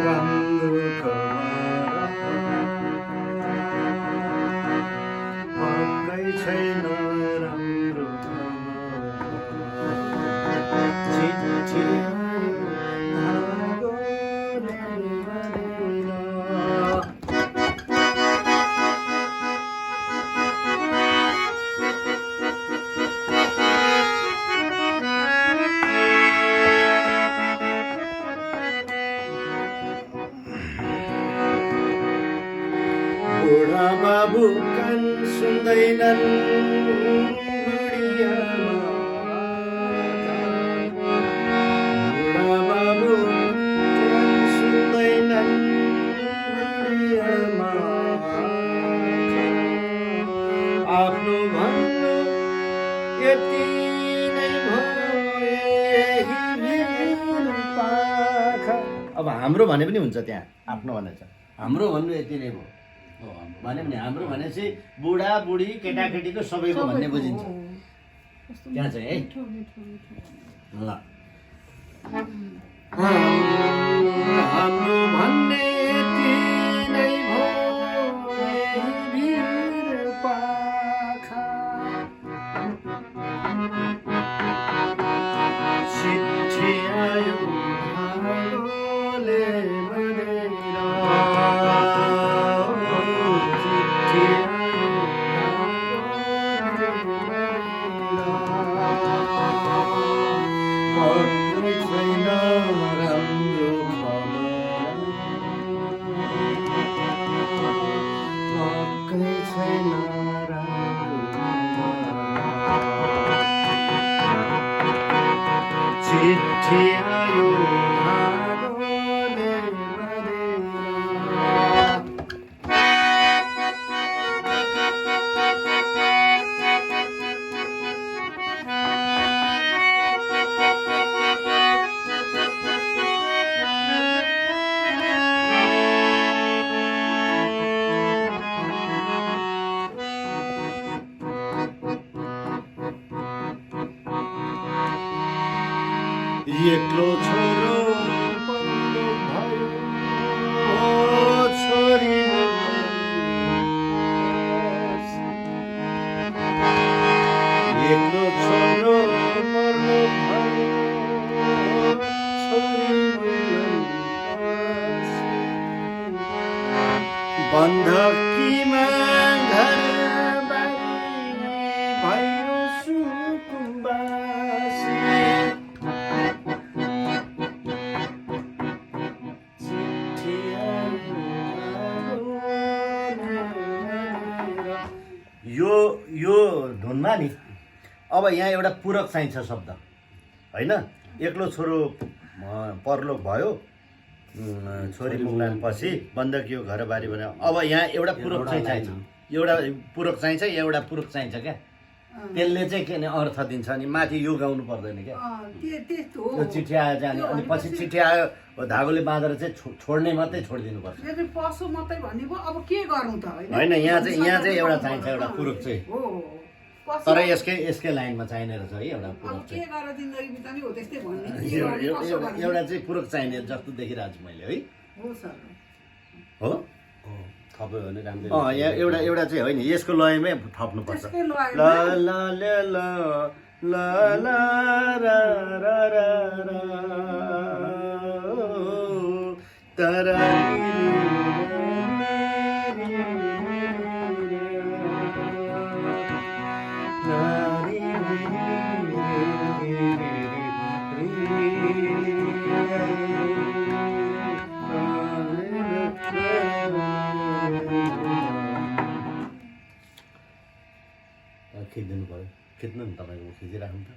राम्रो खबर पक्कै छैन राम्रो चिठी धागोले भनेर। बुढा बाबु कान सुन्दैनन् बुढिया बुढा बाबु कान सुन्दैनन् बुढिया आफ्नो भन्नु यति नै भयो पाखा। अब हाम्रो भने पनि हुन्छ त्यहाँ, आफ्नो भने छ हाम्रो भन्नु यति नै भयो भने पनि हाम्रो भनेपछि बुढा बुढी केटाकेटीको सबैको भन्ने बुझिन्छ त्यहाँ चाहिँ है। ल हाम्रो भन्ने यति नै भयो पाखा चिठी आयो धागोले भनेर। पक्कै छैन राम्रो खबर पक्कै छैन राम्रो चिठी आयो धागोले भनेर। एक्लो छोरो पल्लो भयो छोरी एक्लो छोरो पल्लो भयो छोरी बन्धकीमा घर बारी भयो सुकुम्बासी। यो धुनमा नि अब यहाँ एउटा पूरक चाहिन्छ शब्द होइन। एक्लो छोरो परलोक भयो छोरी मुक्लान पछि बन्दकियो घरबारी भन्यो। अब यहाँ एउटा पूरक चाहिँ चाहिन्छ, एउटा पूरक चाहिन्छ, एउटा पूरक चाहिन्छ क्या। त्यसले चाहिँ के भने अर्थ दिन्छ। अनि माथि यो गाउनु पर्दैन क्या। त्यो चिठी आयो जाने अनि पछि चिठी आयो धागोले बाँधेर चाहिँ छोड्ने मात्रै छोडिदिनु पर्छ। पशु मात्रै भनेको अब के गर्नु त होइन। यहाँ चाहिँ एउटा चाहिन्छ, एउटा पूरक चाहिँ। तर यसकै लाइनमा चाहिने रहेछ है एउटा पूरक चाहिँ। एउटा चाहिँ पूरक चाहिने जस्तो देखिरहेको छु मैले है। हो थप्यो भने राम्रै। यहाँ एउटा चाहिँ होइन, यसको लयमै थप्नुपर्छ। ल ल ल ल ल ल रा रा रा रा तरा खिचिदिनु पऱ्यो। खिच्नु नि तपाईँको खिचिराख्नु त।